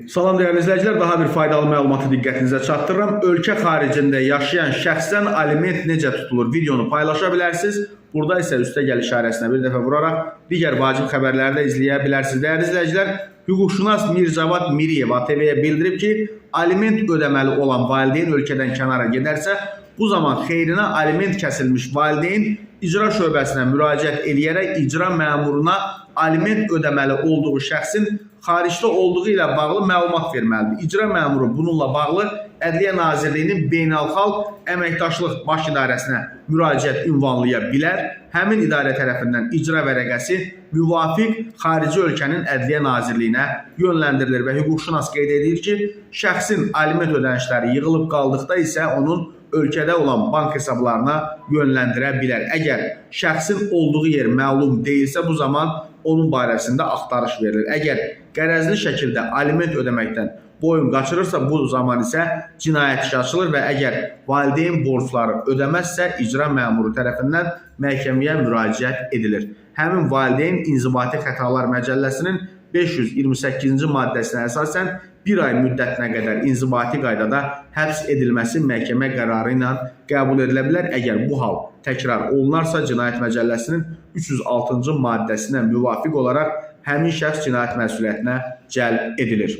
Salam dəyərli izləyicilər, daha bir faydalı məlumatı diqqətinizə çatdırıram. Ölkə xaricində yaşayan şəxsdən aliment necə tutulur videonu paylaşa bilərsiniz. Burada isə üstə gəl işarəsinə bir dəfə vuraraq digər vacib xəbərləri də izləyə bilərsiniz. Dəyərli izləyicilər, hüquqşünas Mircavad Miriyev ATV-yə bildirib ki, aliment ödəməli olan valideyn ölkədən kənara gedərsə, bu zaman xeyrinə aliment kəsilmiş valideyn icra şöbəsinə müraciət eləyərək icra məmuruna aliment ödəməli olduğu şəxsin xaricdə olduğu ilə bağlı məlumat verməlidir. İcra məmuru bununla bağlı Ədliyyə Nazirliyinin Beynəlxalq Əməkdaşlıq Baş İdarəsinə müraciət ünvanlaya bilər. Həmin idarə tərəfindən icra vərəqəsi müvafiq xarici ölkənin Ədliyyə Nazirliyinə yönləndirilir və hüquqşünas qeyd edir ki, şəxsin aliment ödənişləri yığılıb qaldıqda isə onun ölkədə olan bank hesablarına yönləndirə bilər. Əgər şəxsin olduğu yer məlum deyilsə, bu zaman onun barəsində axtarış verilir. Əgər qərəzli şəkildə aliment ödəməkdən boyun qaçırırsa, bu zaman isə cinayət işi açılır və əgər valideyn borcları ödəməzsə, icra məmuru tərəfindən məhkəməyə müraciət edilir. Həmin valideyn İnzibati Xətalar Məcəlləsinin 528-ci maddəsinə əsasən bir ay müddətinə qədər inzibati qaydada həbs edilməsi məhkəmə qərarı ilə qəbul edilə bilər. Əgər bu hal təkrar olunarsa, Cinayət Məcəlləsinin 306-cı maddəsinə müvafiq olaraq həmin şəxs cinayət məsuliyyətinə cəlb edilir.